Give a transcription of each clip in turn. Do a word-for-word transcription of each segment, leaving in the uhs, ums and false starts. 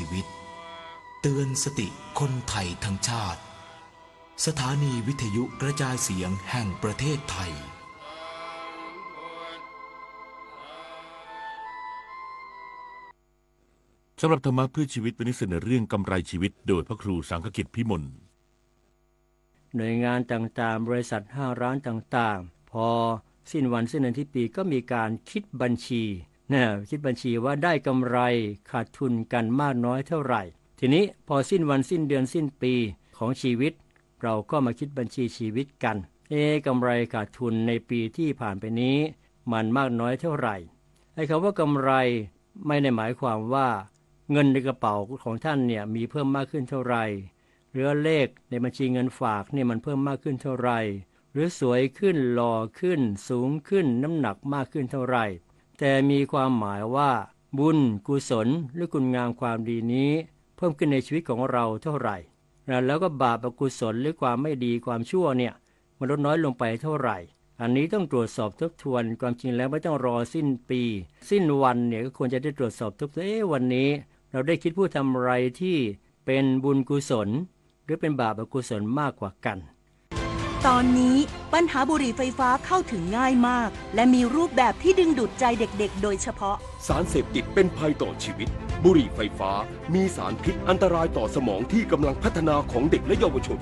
ชีวิต เตือนสติคนไทยทั้งชาติ สถานีวิทยุกระจายเสียงแห่งประเทศไทย สำหรับธรรมะเพื่อชีวิตวันนี้เสนอเรื่องกำไรชีวิต โดยพระครูสังฆกิจ พิมล หน่วยงานต่างๆ บริษัทห้างร้านต่างๆ พอสิ้นวันสิ้นเดือนสิ้นปีก็มีการคิดบัญชีนะ คิดบัญชีว่าได้กำไรขาดทุนกันมากน้อยเท่าไหร่ ทีนี้พอสิ้นวันสิ้นเดือนสิ้นปีของชีวิต เราก็มาคิดบัญชีชีวิตกัน เอ๊ะ กำไรขาดทุนในปีที่ผ่านไปนี้ มันมากน้อยเท่าไหร่ ไอ้คำว่ากำไรไม่ได้หมายความว่าเงินในกระเป๋าของท่านเนี่ยมีเพิ่มมากขึ้นเท่าไหร่ หรือเลขในบัญชีเงินฝากเนี่ยมันเพิ่มมากขึ้นเท่าไหร่ หรือสวยขึ้น หล่อขึ้น สูงขึ้น น้ำหนักมากขึ้นเท่าไหร่ แต่มีความหมายว่าบุญกุศลหรือคุณงามความดีนี้เพิ่มขึ้นในชีวิตของเราเท่าไหร่ นะ แล้วก็บาปอกุศลหรือความไม่ดีความชั่วเนี่ย มันลดน้อยลงไปเท่าไหร่ อันนี้ต้องตรวจสอบทบทวน ความจริงแล้วไม่ต้องรอสิ้นปี สิ้นวันเนี่ยก็ควรจะได้ตรวจสอบทบทวน เอ๊ะ วันนี้เราได้คิดพูดทำอะไรที่เป็นบุญกุศล หรือเป็นบาปอกุศลมากกว่ากัน ตอนนี้ปัญหาบุหรี่ไฟฟ้าเข้าถึงง่ายมาก และมีรูปแบบที่ดึงดูดใจเด็กๆ โดยเฉพาะ สารเสพติดเป็นภัยต่อชีวิต บุหรี่ไฟฟ้ามีสารพิษอันตรายต่อสมองที่กำลังพัฒนาของเด็กและเยาวชน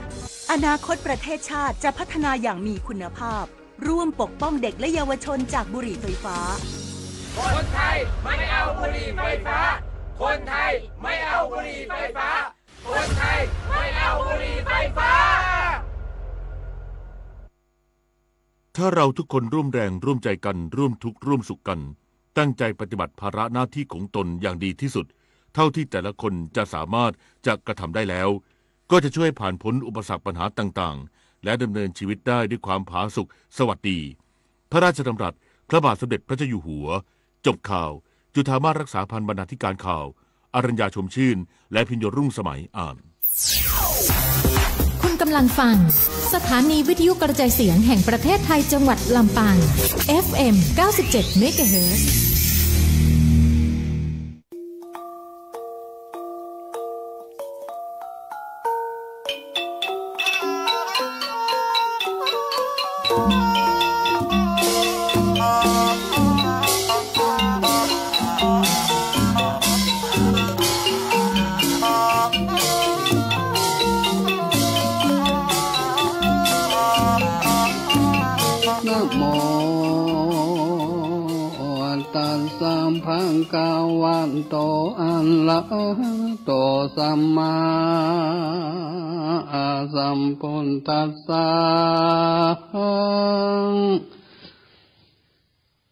อนาคตประเทศชาติจะพัฒนาอย่างมีคุณภาพ ร่วมปกป้องเด็กและเยาวชนจากบุหรี่ไฟฟ้า คนไทยไม่เอาบุหรี่ไฟฟ้า คนไทยไม่เอาบุหรี่ไฟฟ้า คนไทยไม่เอาบุหรี่ไฟฟ้า ถ้าเราทุกคนร่วมแรงร่วมใจกัน ร่วมทุกข์ร่วมสุขกัน ตั้งใจปฏิบัติภาระหน้าที่ของตนอย่างดีที่สุด เท่าที่แต่ละคนจะสามารถจะกระทำได้แล้ว ก็จะช่วยผ่านพ้นอุปสรรคปัญหาต่างๆ และดำเนินชีวิตได้ด้วยความผาสุกสวัสดี พระราชดำรัส พระบาทสมเด็จพระเจ้าอยู่หัว จบข่าว จุฑามาศ รักษาพันธ์บรรณาธิการข่าว อรัญญา ชมชื่น และพิญโยรุ่งสมัยอ่าน คุณกำลังฟัง สถานีวิทยุกระจายเสียงแห่งประเทศไทย จังหวัดลำปาง เอฟเอ็ม เก้าสิบเจ็ด เมกะเฮิรตซ์ นะโม ตัสสะ ภะคะวะโต อะระหะโต สัมมาสัมพุทธัสสะ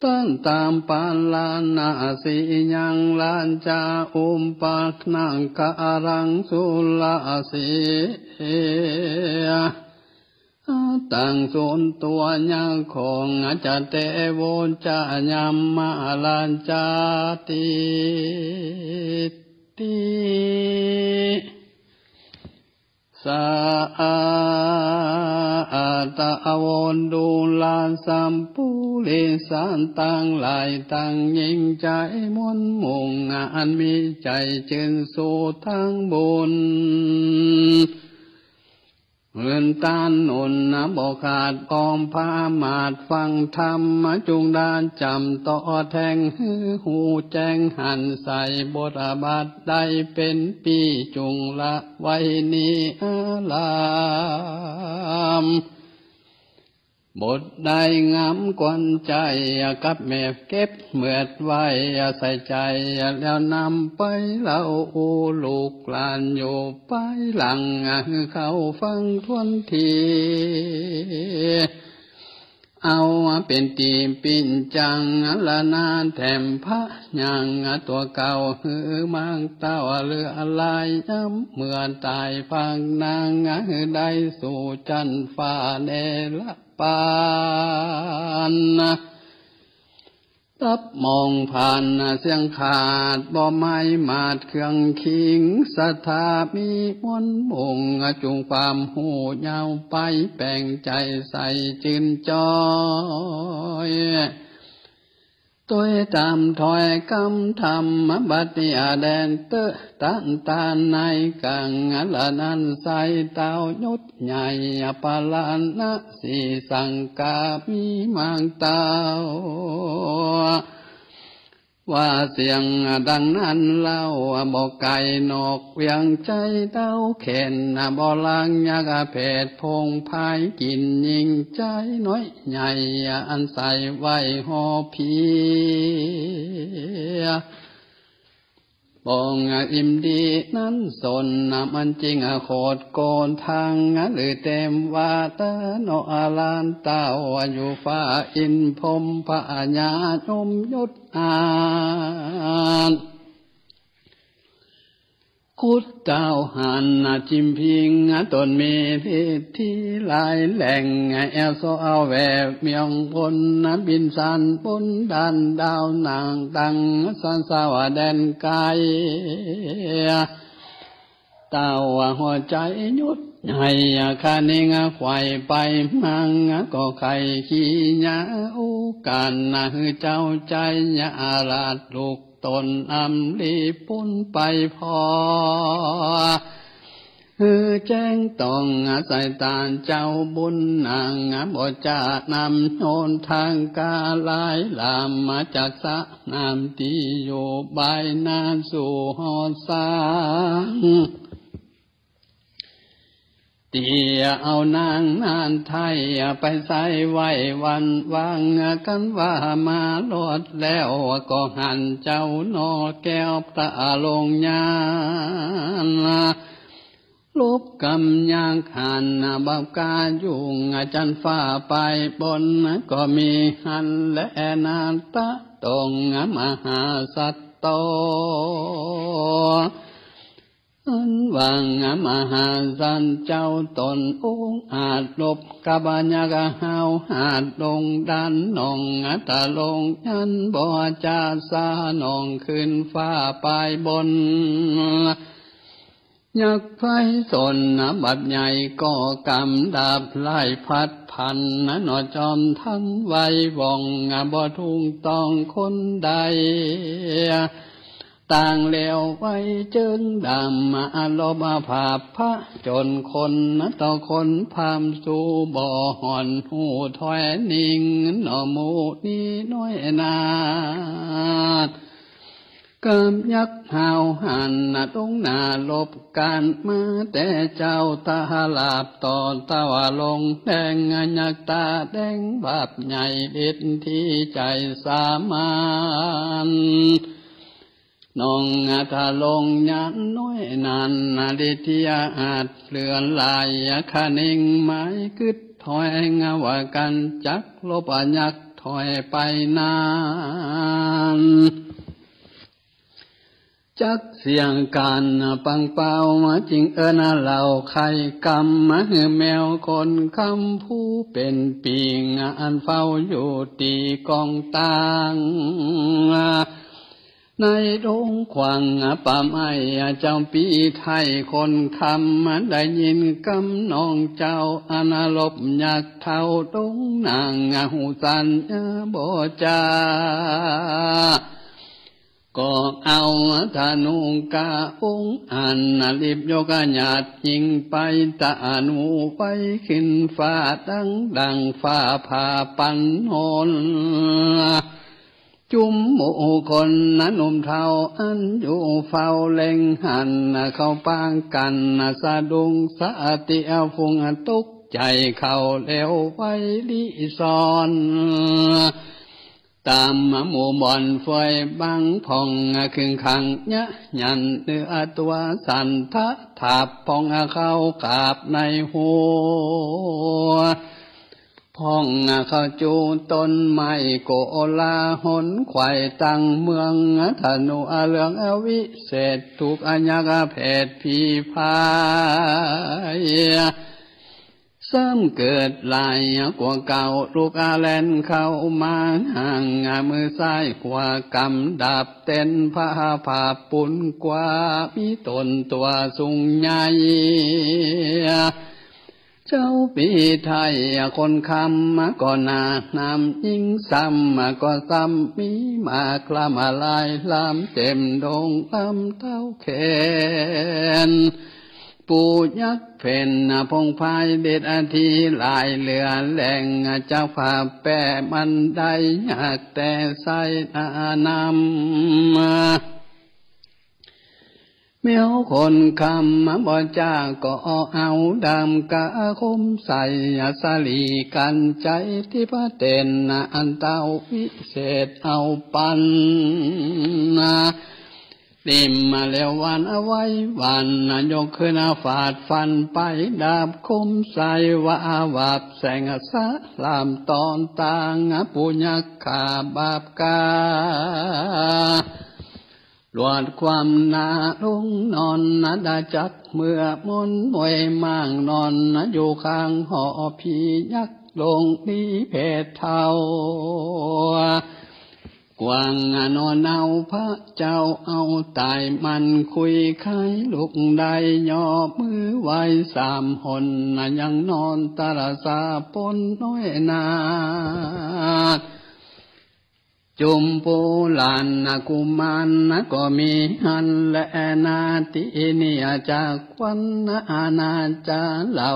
ตัตตะ ปะระณะสียัง รัจจะ อุปะนะกะรัง สุระสี ตัง สุตวะ ยะโข อะจะ เตโว จะ ยัมมะ รัจจาติ ติ สะ อาตะ โว ดูรา สัปปุริสะ ตังหลายตังยิ่งใจ๋ มนต์มุ่งอันมีใจ๋จื้น สู่ตางบุญ หื้อต้านหนุนนะ บ่ขาด อ้อมพามาดฟังธรรม จุ่งดาจ๋ำต่อแทง หื้อฮู้แจ้งหันใส บทบัตรได้เป๋นปี้ จุ่งละไว้นี้อาราม บทได้งามกวนใจ๋ กับแม่เก็บเมือดไว้ใส่ใจ๋ แล้วนำไปเล่าอู้ลูกหลานอยู่ไปหลัง หื้อเขาฟังถ้วนที เอาเป๋นตี้ปิ้นจัง ละนาแถมพะยังตั๋วเก่า หื้อมากเต้าเหลือหลาย ยามเมื่อต๋ายภาคหน้า หื้อได้สู่จั๊นฟ้าแน่ละปาน ตับมองผ่านเสียงขาด บ่ไม้มาดเครื่องคิง ศรัทธามีมนต์มุ่ง จุ่งความฮู้ยาวไป แป๋งใจ๋ใสจื้นจ้อย ตวยต๋ามถ้อยกำธรรมบัดนี้แด่เต๊อะ ตันตาในกังละนั้นไส้ เต้าหยุดใหญ่ปาราณสีสังกามีมากเต้า ว่าเสียงดังนั้นเล่า บ่ไกลนอกเวียงไชย เต้าเข็ญบ่ลางยักษ์เผด ผงพายกิ๋นยิงใจ๊น้อยใหญ่ อันใส่ไว้ห่อเพีย ปองอิ่มดีนั้นสน มันจิ่งโขดโกนทาง หรือเต็มว่าเต๊อะเนาะ อาหลานเต้า อยู่ฟ้าอินทร์พรหมพญายมยุทธอาจ กุดเต้าหันจิมพิง ตนมีฤทธิหลายแหล่ง แอวเซาะแววเมียงบน บินสันบนดันดาว นั่งตังสันสาวแดนไกล เต้าหัวใจ๋หยุดใหญ่ คะนิงไขว่ไป มังก็ไขขี้หญ้า โอกาสหื้อเจ้าใจ๋ อย่าอาหลาดลูก ตนอำลีปุ้นไปพอ หื้อแจ้งต้องสายต๋าเจ้าบุญ นางบ่จ้านำหนทาง กาลายลามมาจากสระน้ำ ตี้อยู่บ่ายหน้าสู่หอสร้าง เตียเอานางนานไท้ไปใส่ไว้วันวาง กันว่ามารอดแล้ว ก็หันเจ้าหน่อแก้วต๋าลงยาน ลบกำยักษ์หันบับกายุง จันฟ้าไปบน ก็มีหันแลนาตะตงมหาสัตว์โต อันว่างมหาสันเจ้าตนองอาจ ลบกับยักษ์ห้าวหาดลงด้านหนองอัตลง ยันบ่จาสาหนองขึ้นฟ้าไปบน ยักษ์ไพศาลบัดใหญ่ก็กำดาบไล่พัดพัน หน่อจอมทันไวว่อง บ่ทุ่งต้องคนใด ต่างแล้วไว้เจิงดำ อารมณ์ผาบพระจนคน ต่อคนพามสู่บ่ห่อน หูถ้อยนิ่งหน่อหมู่นี้น้อยนาด กับยักษ์ห้าวหันตรงหน้าลบกันมา แต่เจ้าตาหลาบต่อตะวะลงแดง ยักษ์ต๋าแดงบาปใหญ่ฤทธิใจ๋สามาน หนองอัตลงยานน้อยนั้น ฤทธิอาจเหลือหลาย คะนิงไม้กึ๊ดถ้อย ว่ากันจักลบยักษ์ถ้อยไปนาน จักเสียงกันปังเป่า จิ่งเอิ้นเล่าไข่กำ หื้อแมวคนคำผู้เป๋นปิง อันเฝ้าอยู่ตี้กองตาง ในดงขวางป่าไม้ เจ้าปี้ไท้คนคำ ได้ยินกำน้องเจ้า อันลบยักษ์เฒ่าดงนาง หูสันบ่จา ก็เอาธนูกาองอัน รีบยกหยาดยิงไป ธนูไวขึ้นฟ้าดังดังฟ้าผ่าปันหน จุมหมู่คนหนุ่มเฒ่าอันอยู่เฝ้าเล็งหัน เข้าปางกั๋นสะดุ้งสะเตียว ฟุ้งตกใจ๋เข้าแล้วไวลี้ซ่อน ต๋ามหมู่บ่อนเฟยบังผ่อง ขึงขังยะหยันเนื้อตั๋วสันทะถาบ ผ่องเข้ากราบในหัว ผ่องเข้าจูต้นไม้โกลาหล ไขว่ตังเมืองธนูเหลืองวิเศษ ถูกยักษ์เผดผีพาย ซ้ำเกิดหลายกว่าเก่า ลุกแล่นเข้ามาห่าง มือซ้ายขวากำดาบเต้น ผ้าผ่าปูนกว้า มีต๋นตั๋วสูงใหญ่ เจ้าปี้ไท้คนคำก็หนาหนาม ญิงซ้ำก็ซ้ำมีมากล้ำหลาย ลามเจ็มดงลามเต้าแขน ปู่ยักษ์เพ็ญผงพายเด็ดตี้หลายเหลือแฮง จะฝากแป้มันได้หากแต่ใส่นานำ แม้คนคำบ่จ้าก็เอาดำกาคมใส่ สลีกัญไชยทิพเตน อันเต้าวิเศษเอาปัน ติ่มแล้ววันเอาไว้วัน ยกขึ้นฟาดฟันไปดาบคมใส่ ว่าวับแสงสะลามตอนตาง ปู่ยักษ์ข้าบาปกา ลวดความหนาลงนอนนาดาจัก เมื่อมนต์มวยม่างนอนอยู่ข้างหอ ผียักษ์ลงนี้เพศเฒ่า กวางนอนเอาพระเจ้าเอาตาย มันคุยไข้ลุกได้ ย่อมือไหว้สามหน ยังนอนตระสาปนน้อยนา จุมปูหลานกุมารก็มีหั้นแลนา ตี้นี้จากวันนานาจะเล่า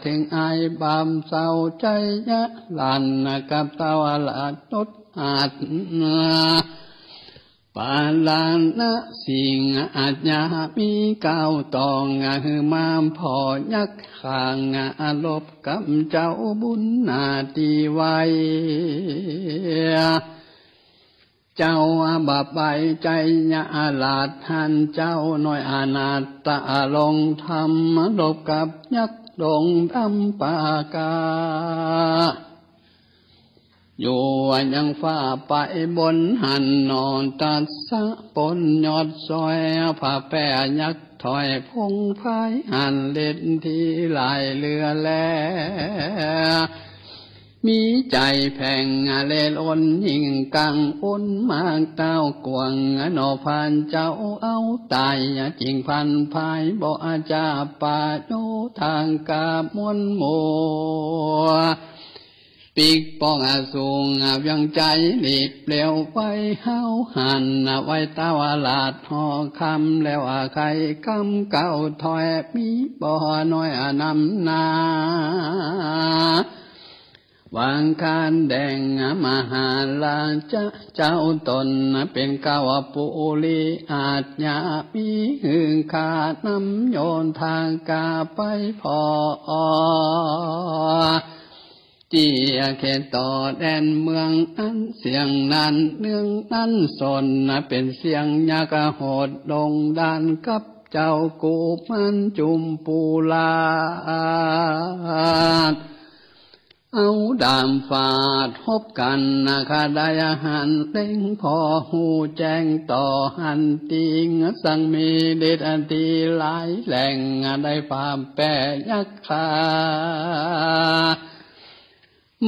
เถิงอ้ายบ่าวเศร้าชัยยะหลาน กับเต้าราชนุชอาจ ปาลานะสิงห์อาจจะมีเกล้าตอง หื้อมาผ่อยักษ์ข้าง รบกับเจ้าบุญนาตี้ไว เจ้าบ่ใบชัยยะราชหั้น เจ้าน้อยอนาถตะลงธรรม รบกับยักษ์ดงดำปากา อยู่ยังฟ้าไปบนหั้นหนอ ตระสาปนยอดซอย พระแป้ยักษ์ถอยพงพายหั้น เล่นตี้หลายเหลือแฮง มีใจ๋แผงเล่นอนยิ่งกังวลมาก เต้ากวางหนอพานเจ้าเอาตาย จิ่งพันพายบ่อาจจะปาโนทางกามวลหมู่ ปิ๊กป้องอสูงเวียงใจ๋ รีบเร็วไวเฮาหั้น ไหว้เต้าราชหอคำ แล้วไขกำเก้าถ้อย มีบ่น้อยนำหน้า วางคานแดงมหาราชเจ้าตน เป๋นเกล้าปุริอาจจะมี หื้อข้านำโยธากาไปผ่อ ตี้เขตต่อแดนเมืองอันเสี้ยงนั้น เนืองนั้นสนเป๋นเสี้ยงยักษ์โหดดงดาน กับเจ้ากุมารจุมปูราช เอาดาบฟาดฮบกั๋น ข้าได้หันเล็งผ่อฮู้แจ้งต่อหั้น ตี้สังมีฤทธิ์ตี้หลายแหล่ง ได้ฝ่าแป้ยักษ์ข้า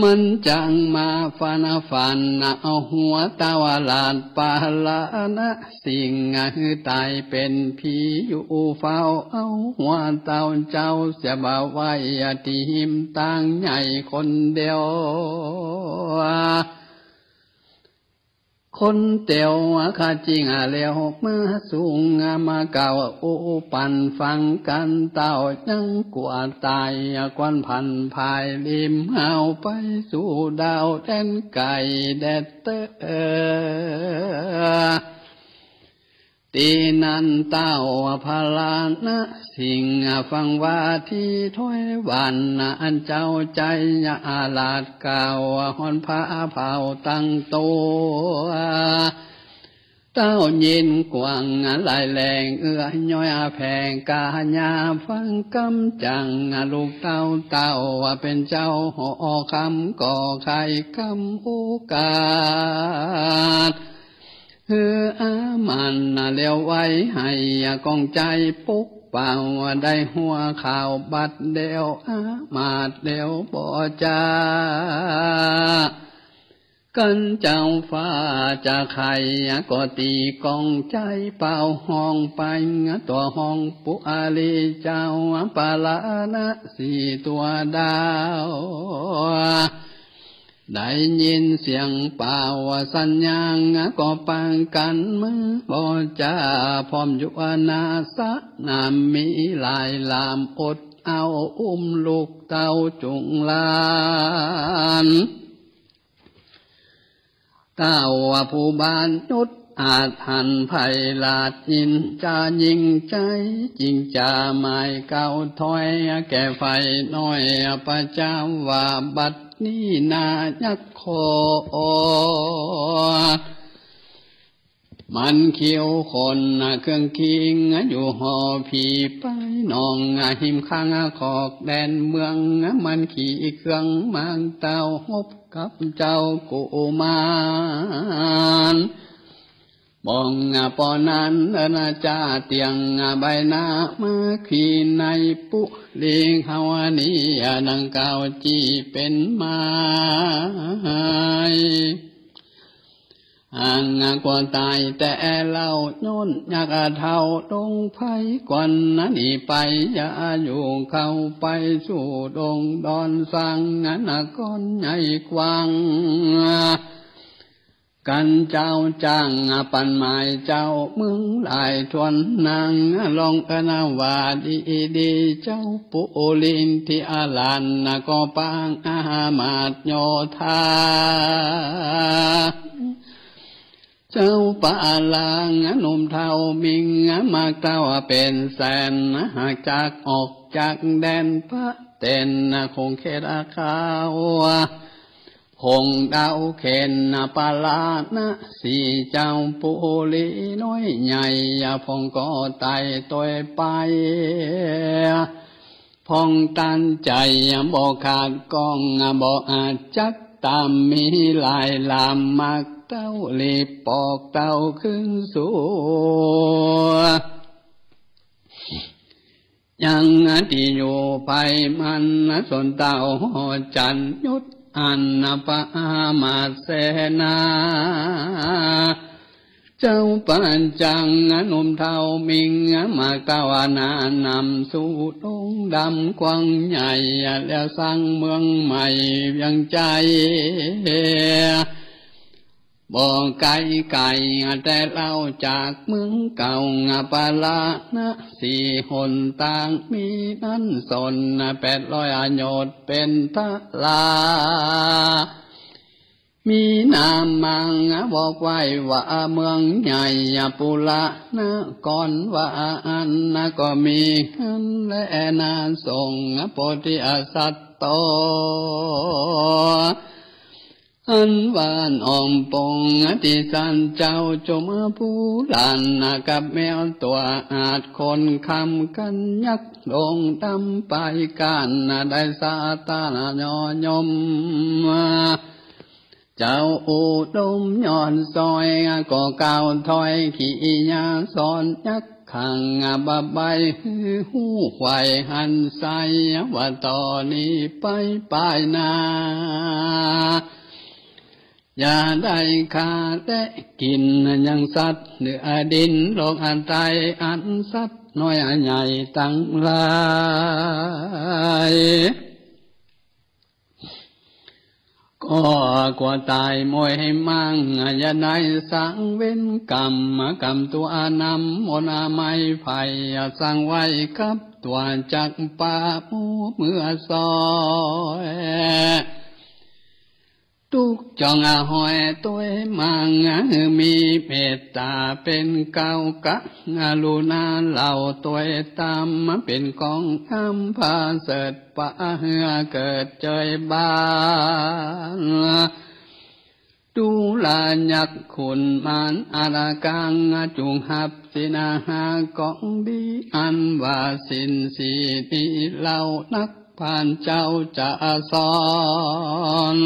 มันจักมาฟันฟัน เอาหัวเต้าราชปาลานะสิงห์ หื้อต๋ายเป๋นผีอยู่เฝ้า เอาหัวเต้าเจ้าเสียบ่าไว้ตี้หิมตางใหญ่คนเดียว คนเตียวข้าจิ่งเร็วมาสูง มาเกล่าวอู้ปันฟังกั๋น เต้ายังกั๋วต๋าย ควรผันผายริมเฮาไปสู่ดาวแดนไก๋แดดเต๊อะ ตี้นั้นเต้าพาลานะสิงห์ฟังว่าตี้ถ้อยหวาน อันเจ้าชัยยะราชกล่าว ฮอนผ้าเผาตังตั๋ว เต้ายินกว้างหลายแหล่ง เอื้อย้อยแผ่กายาฟังกำจัง ลูกเต้าเต้าเป๋นเจ้าหอคำ ก็ใค่กำโอกาส หื้ออามันเร็วไว หื้อก้องใจ๋ปกเป่า ได้หัวข่าวบัดเดียว อามาตย์เร็วบ่จ๊า กันเจ้าฟ้าจะใค่ก็ตีกลองใจ๊เป่าฮ้องไป ตั๋วฮ้องปุอาลีเจ้าปาราณสีตั๋วดาว ได้ยินเสียงเป่าสัญญาณก็ปางกั๋นมาบ่จา พร้อมอยู่อาณาสนะมีหลายหลาม อดเอาอุ้มลูกเต้าจุงหลาน ถ้าว่าผู้บ้านหยุดอาจหัน ไพราชยินจะยิ่งใจ๋ จึงจะหมายก้าวถอย แก่ฝ่ายน้อยพระเจ้าว่า บัดนี้นายักษ์โคตร มันคิ้วขนเครื่องคิง อยู่หอผีไปหนอง หิมข้างขอกแดนเมือง มันขี่เครื่องมางเต้า ฮบกับเจ้ากุมาร บ่องปอนั้นเอิ้นจ่าเตียง ใบหน้ามาขี่ในปุรี เฮานี้ดังกล่าวจี้เป๋นหมาย ห่างกว่าต๋ายแต่เล่า ย้อนยักษ์เฒ่าดงไพร ก่อนหนีไปอย่าอยู่ เข้าไปสู่ดงดอนสร้างนครใหญ่กว้าง กันเจ้าจ้างปันหมายเจ้าเมืองหลายถ้วน นางลองเอิ้นว่าดีดี เจ้าปุรินทิอาลานก็ปางอามาตย์โยธา เจ้าปาลางหนุ่มเฒ่ามิง มากเต้าเป๋นแสน หากจากออกจากแดนพระเตน คงเขตอาคาว คงดาวเขนปาราณสี เจ้าปุรีน้อยใหญ่ พ่องก็ต๋ายตวยไป พ่องตันใจ๋บ่ขาดก้อง บ่อาจจักต๋าม มีหลายหลาม มากเต้ารีบปอกเต้าคืนสู่ ยังตี้อยู่ไปมัน สนเต้าหอจันทร์ หยุดอันปามาตย์เสนา เจ้าปัญจังหนุ่มเฒ่ามิง มากเต้าหน้านำสู่ดงดำกว้างใหญ่ แล้วสร้างเมืองใหม่เวียงใจ๋ บ่ไก๋ไก๋แต่เล่าจากเมืองเก่า ปาราณสีหนตางมีนั้นสน แปดร้อยโยชน์เป๋นทะลา มีนามมังบอกไว้ว่าเมืองใหญ่ปุระนคร ว่าอั้นก็มีหั้นแลนา ทรงโพธิสัตว์โต อันว่าอ้อมปงที่สันเจ้าจุมผู้หลาน กับแมวตั๋วอาดคนคำกั๋นยักษ์ ลงดำไปกั๋น ได้สาธารณยม เจ้าอุดมยอดซอย ก็ก้าวถอยขี่ยาสอนยักษ์ ขังบะใบหู้ไขว่หันใส ว่าต่อนี้ไปปายหน้า อย่าได้ฆ่าและกิ๋นยังสัตว์เหนือดิน โลกอันใดอันสัตว์น้อยใหญ่ตังหลาย ก็กลัวต๋ายมวยมั่ง อย่าได้สังเวรกรรม กรรมตัวนำมนต์ไม้ไผ่ สังไว้กับตั๋วจักปาหมู่เมือซอย ตุ๊กข์จ่องอหอยตวยมั่ง มีเมตต๋าเป๋นเกล้ากรุณาเล่าตวยต๋าม เป๋นกองอำประเสริฐ ปะเหือเกิดเจยบาน จุลยักษ์ขุนมารอาลากัง จุ่งฮับสินหากองดี อันว่าสินสี่นี้เล่านัก พานเจ้าจะสอน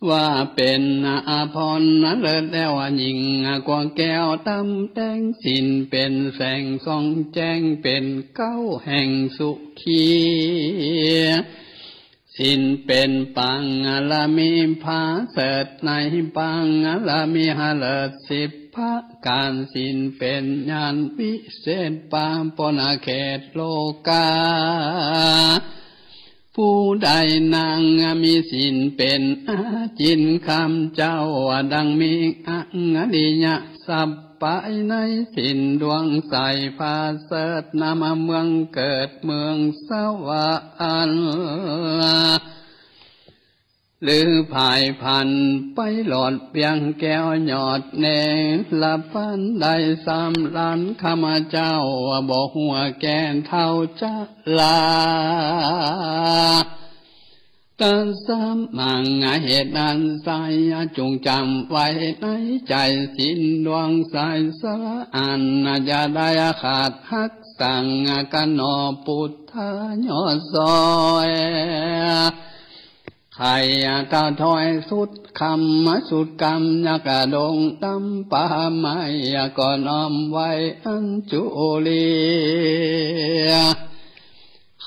ว่าเป๋นอาภรณ์เลิศแล้วยิ่งกว่าแก้วดำแดง สินเป๋นแสงส่องแจ้ง เป๋นเก๊าแห่งสุขี ศีลเป๋นปังบารมีผาเสริฐ ในปังบารมีหฤทธิ์สิบประก๋าน ศีลเป๋นญาณวิเศษ ปาปนเขตโลก๋า ผู้ใดนางมีศีลเป๋นอาจิน คำเจ้าดังมีองค์อริยะ สับไปในศีลดวงใสผาเสริฐ นำเมืองเกิดเมืองสวรรค์ หรือผายผันไปหลอดเวียงแก้วยอดเนรพันได้สามล้าน ข้าพเจ้าบ่ฮู้แก่เฒ่าจะลา ตสมัง เหตุอันใดจุ่งจ๋ำไว้ในใจ๋ ศีลดวงใสสะอาด อย่าได้ขาดหัก สังกั๋นหนอปุทธะยอดซ้อย ใค่เฒ่าถ้อยสุดคำสุดกำ ยักษ์ดงดำป่าไม้ ก็น้อมไว้อัญจุลี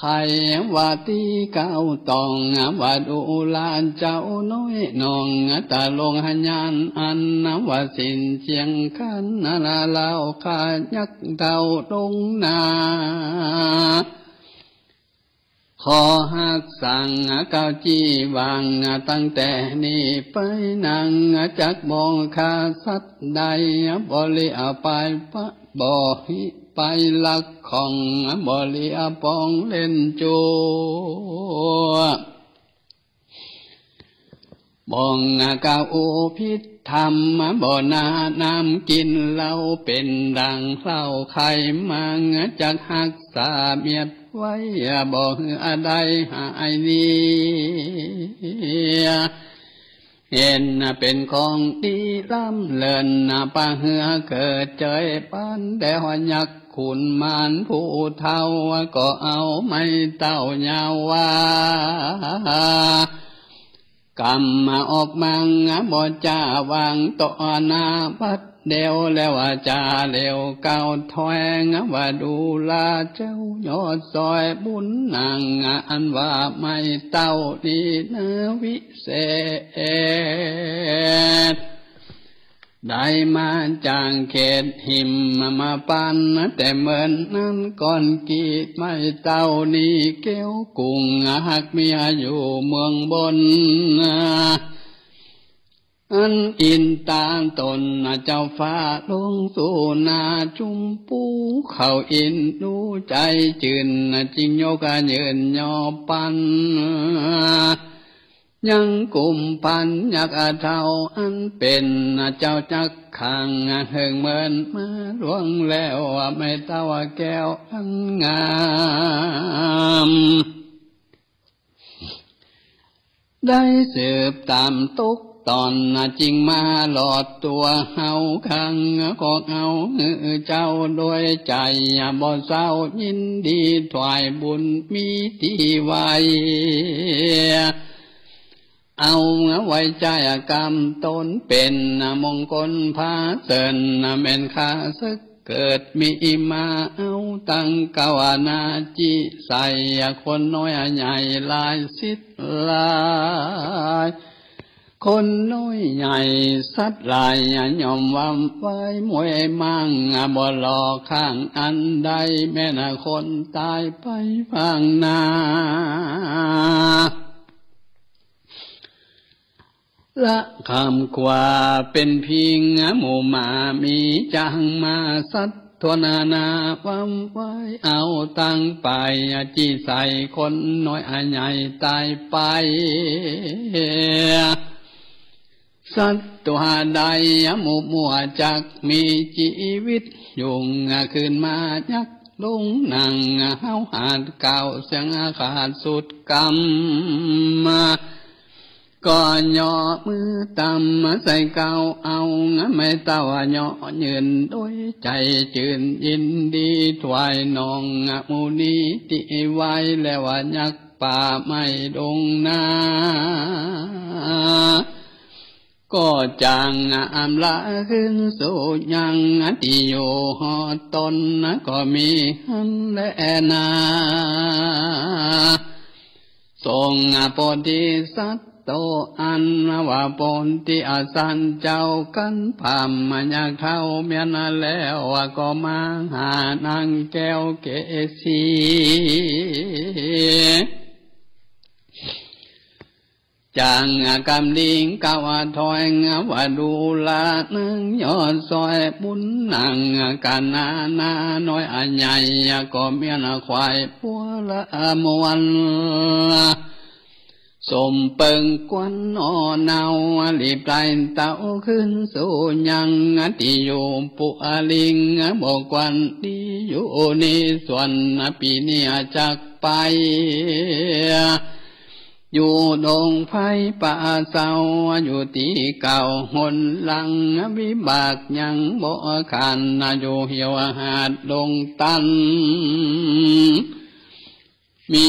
ใค่ว่าตี้เกล้าตอง ว่าดูราเจ้าน้อยนอง ตะลงหญาณอันว่าศีลเจียงคัน นาลาวข้ายักษ์เฒ่าลงนา ขอหักสังเกล้าจี้วาง ตั้งแต่นี้ไปนาง จักบ่ฆ่าสัตว์ใด บ่เลียไปปะ บ่หิไปลักของ บ่เลียปองเล่นจั้ว บ่งกล่าวผิดธรรม บ่หน้าน้ำกิ๋นเหล้า เป๋นดังเหล้าไขมัง จักหักษาเมียดไว้ บ่หื้อได้หายหนี เห็นเป๋นของดีล้ำเลิศ ปะหื้อเกิดเจยปาน แด่ฮอดยักษ์ขุนมารผู้เฒ่า ก็เอาไม้เต้ายาวว่า กำออกมัง บ่จ้าวางต่อหน้าบัดเดียว แล้วว่าจาเร็วก้าวถอย ว่าดูราเจ้ายอดซ้อยบุญนาง อันว่าไม้เต้านี้นาวิเศษ ได้มาจากเขตหิมพานต์ แต่เมินนั้นก่อนกี้ ไม้เต้านี้แก้วกุง หากมีอยู่เมืองบน อันอินตาต๋นเจ้าฟ้าลงสู่นา จุมปูเขาอินดูใจ๋จื่น จึงยกยืนยอปัน ยังกุมปันยักษ์เฒ่าอันเป๋นเจ้าจักขัง เฮิงเมินมาล่วงแล้ว ไม้เต้าแก้วอันงาม ได้สืบต๋ามตกต๋อน จึงมาหลอดตั๋วเฮาขัง ก็เอาหื้อเจ้าโดยใจ๋บ่เศร้า ยินดีถวายบุญมีตี้ไหว้ เอาไว้ใจ๊กำต๋นเป๋นมงคลผาเสริฐ แม่นข้าศึกเกิดมีมา เอาตังก้าวหน้าจี้ใส่ คนน้อยใหญ่หลายสิทธิ์หลาย คนน้อยใหญ่สัตว์หลายย่อมหวั่นไหวมวยมั่ง บ่หลอกข้างอันใด แม้นคนต๋ายไปข้างหน้า ละคำกว่าเป๋นพิงหมู่หมา มีจังมาสัตว์ทั่วนานา หวั่นไหวเอาตังไป จี้ใส่คนน้อยใหญ่ต๋ายไป สัตว์ตัวใดหมู่มั่วจักมีจีวิตอยู่ คืนมายักษ์ลงนั่ง เฮาหาดกล่าวเสียงขาดสุดกำ ก็ย่อมือตำใส่เกล้าเอา ไม้เต้าย่อยืนโดยใจ๋จื่น ยินดีถวายน้องหมู่นี้ตี้ไหว้ แล้วว่ายักษ์ป่าไม้ดงนา ก็จั่งอำลาคืนสู่ยังตี้อยู่ฮอดต๋น ก็มีหั้นแลนา ส องค์โพธิสัตว์โตอันว่าโพธิสัตว์เจ้าขันธ์พรหมยักษ์เฒ่าเมียนแล้วก็มาหานางแก้วเกศรี จางกำลิงก้าวถอยว่าดูรานังยอดซอยบุญนางกานานาน้อยอันใหญ่ก็เมียนขวายปัวละมวล สมเปิงควันหน่อเนาหลีบไตเต้าขึ้นสู่ยังตี้อยู่ปุอาลิงบ่ควันตี้อยู่นี้ส่วนปีนี้จักไป อยู่ดงไพรป่าเศร้าอยู่ตี้เก่าหนหลังวิบากยังบ่ขันอยู่เหี่ยวหาดดงตัน มี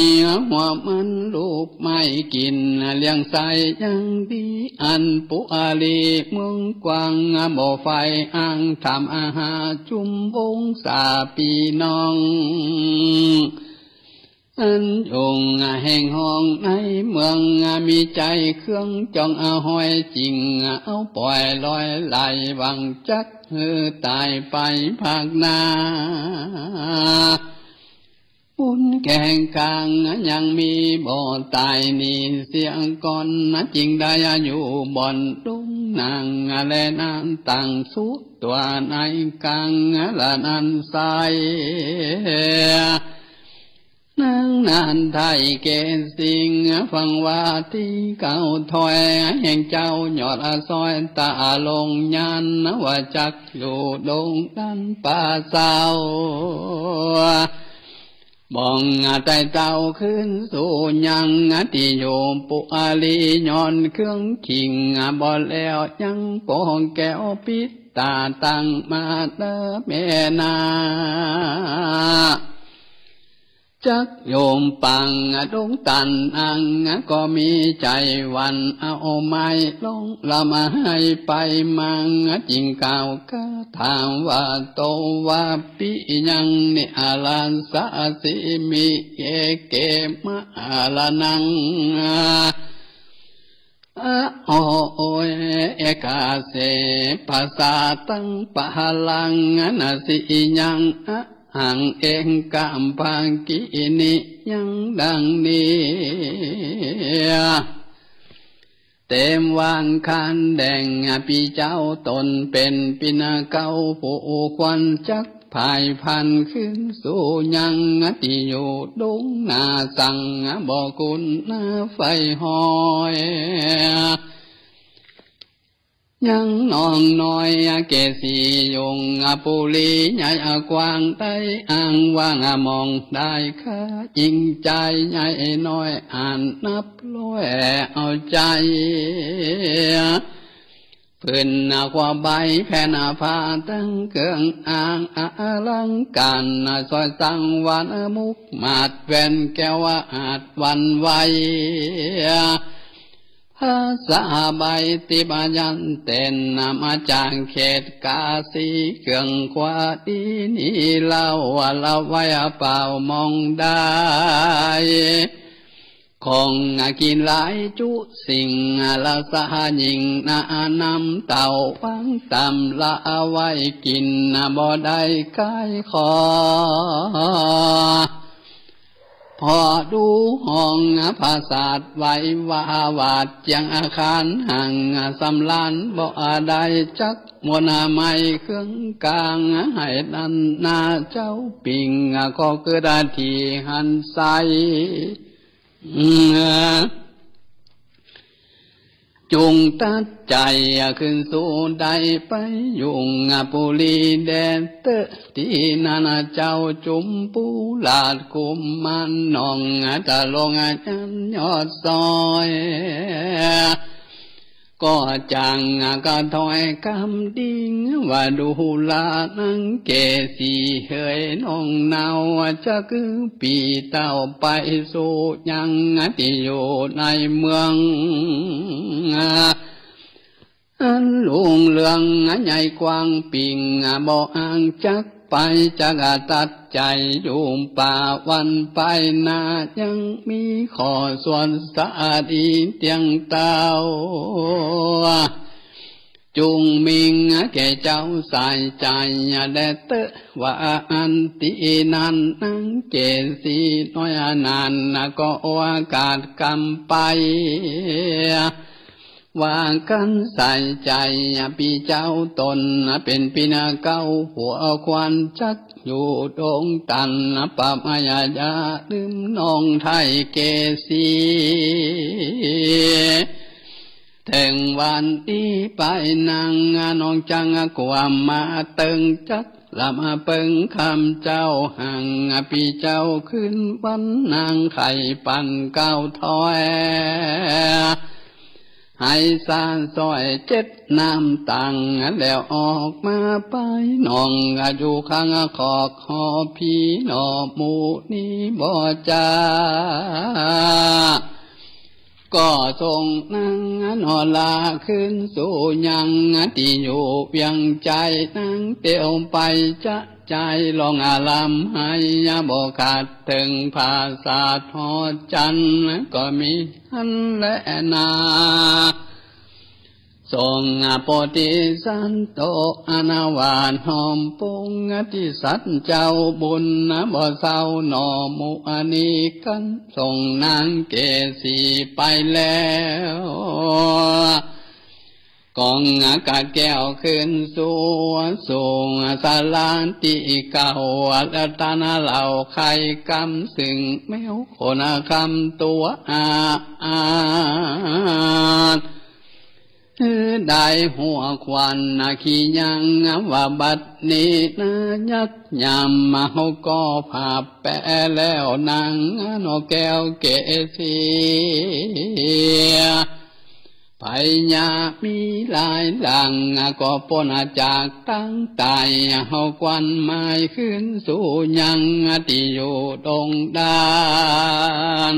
หัวมันลูกไม้กิ๋นเลี้ยงใสยังดีอันปุอาลีเมืองกว้างบ่ไฟอ้างธรรมอาหาจุมวงศาพี่น้อง อันยงแห่งห้องในเมืองมีใจ๋เครื่องจองเอาห้อยจิ่งเอาป่อยลอยไหลหวังจักหื้อต๋ายไปภาคหน้า บุญแก่งกลางยังมีบ่ต๋ายนี้เสียก่อน จิ่งได้อยู่บ่อนดงนางและนางตั้งสุดตัวในกลางละนั้นไซ นางนันไทยเกศสิงห์ฟังว่าตี้ก้าวถอยแห่งเจ้ายอดซอยต๋าลงยานว่าจักอยู่ดงตันป่าเศร้า บ่องไต่เต้าขึ้นสู่ยังตี้อยู่ปุอาลีย้อนเครื่องขิงบ่แล้วยังปองแก้วปิดต๋าตั้งมาเด้อแม่นา จักโยมปังดงตันอังก็มีใจ๋หวั่นเอาไม้ลงละมาให้ไปมัง จิ่งกล่าวคาถาว่าโตวาปิยังนิอาลัสสะสิมิเยเกมะอาลนัง อะโห เอกาเส ปะสาตัง ปะหะลัง นะสิยัง อะหัง เอกะปังกินิ ยังดังนี้ เต็มวางคันแดงปีเจ้าต๋นเป๋นปิณเกล้าผู้ควรจัก ผายพันขึ้นสู่ยังตี้อยู่ดงนาสังบ่คุณนาไฟห้อย ยังน้องน้อยเกศรียุงปุรีใหญ่กว้างได้อ้างว่างมองได้ค่ายิ่งใจ๋ใหญ่น้อยอันนับร้อยเอาใจ๋ ปืนหน้าคว้าใบแผ่นหน้าผ้าตั้งเครื่องอ้างอลังก๋าน สร้อยสังวรรณมุกมาดแหวนแก้วอาจหวั่นไหว ภาษาใบติบายันเต้นมาจากเขตกาสี เครื่องคว้าดีนี้เล่าละไว้เป่ามองได้ ของกินหลายจุสิ่ง รสหยิ่งนานำเต้าหวังตำละไว้กิ๋น บ่ได้ขายขอ พอดูห้องผาสาทไว้ว่าหวาดเจียงอาคารหังสำราญบ่ได้จักมวลไม้เครื่องกลาง ให้นั้นนาเจ้าปิ่งก็คือตี้หันไส จุ่งตัดใจ๋ขึ้นสู่ได้ไปยุงปุรีแดนเต๊อะ ตี้นั้นเจ้าจุมปูราชกุมารน้องตะลงจันยอดซอย ก็จางกระถอยกำดิ่งว่าดูรานังเกศรีเหยน้องเนาจะคือปีเต้าไปสู่ยังตี้อยู่ในเมือง อันลุงเรืองใหญ่กว้างปิ่งบ่อ้างจัก ไปจักตัดใจ๋อยู่ป่า วันไปหน้ายังมีข้อสวดสาลีเตียงเต้า จุ่งมิ่งแก่เจ้าสายใจ๋ และเต๊อะว่าอั้น ตี้นั้นนางเกศสีน้อยนั้นก็โอกาสกำไป ว่ากั๋นสายใจ๋ ปี้เจ้าต๋นเป๋นปิ้นเกล้าหัวขวัญ จักอยู่ดงตัน บ่มายาลืมน้องไท้เกศสี เถิงวันนี้ไปนางน้องจักกว่ามาเติง จักลำเปิงคำเจ้าหัง ปี้เจ้าคืนวันนางไข่ปันเกล้าถ้อย ให้สาสร้อยเจ็ดน้ำตัง แล้วออกมาไปน้องอยู่ข้างคอกหอพี่หนอ หมู่นี้บ่จา ก็ส่งนางหนอลาคืนสู่ยังตี้อยู่เวียงใจ๋ นางเตียวไปจะใจ๋ร้องอาลัมไห้บ่ขาด เถิงผาสาทอดจันทร์ก็มีหั้นแลนา ทรงโพธิสัตว์โตอาวาสห้อมปวงตี้สัตว์เจ้าบุญบ่เศร้าหนอ หมู่อันนี้กั๋นส่งนางเกศสีไปแล้ว กองกะแก้วคืนสู่ สู่สาลาตี้เก่า และตานเหล่าไข่กำซึ่งแมวโขนคำตัวอาอาด ได้หัวขวัญขี้ยังว่าบัดนี้นายักยามมาเฮาก็ผาแปะแล้วนางนกแก้วเกศสี พญามีหลายหลังก็ป๊นจากตางต๋าย เฮาควันหมายคืนสู่ยังตี้อยู่ดงดาน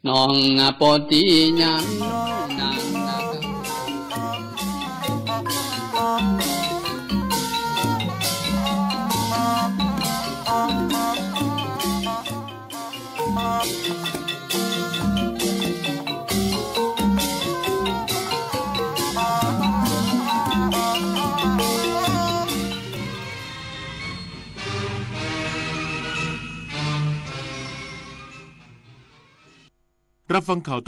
น้องโพธิญาณนาง รับฟังข่าว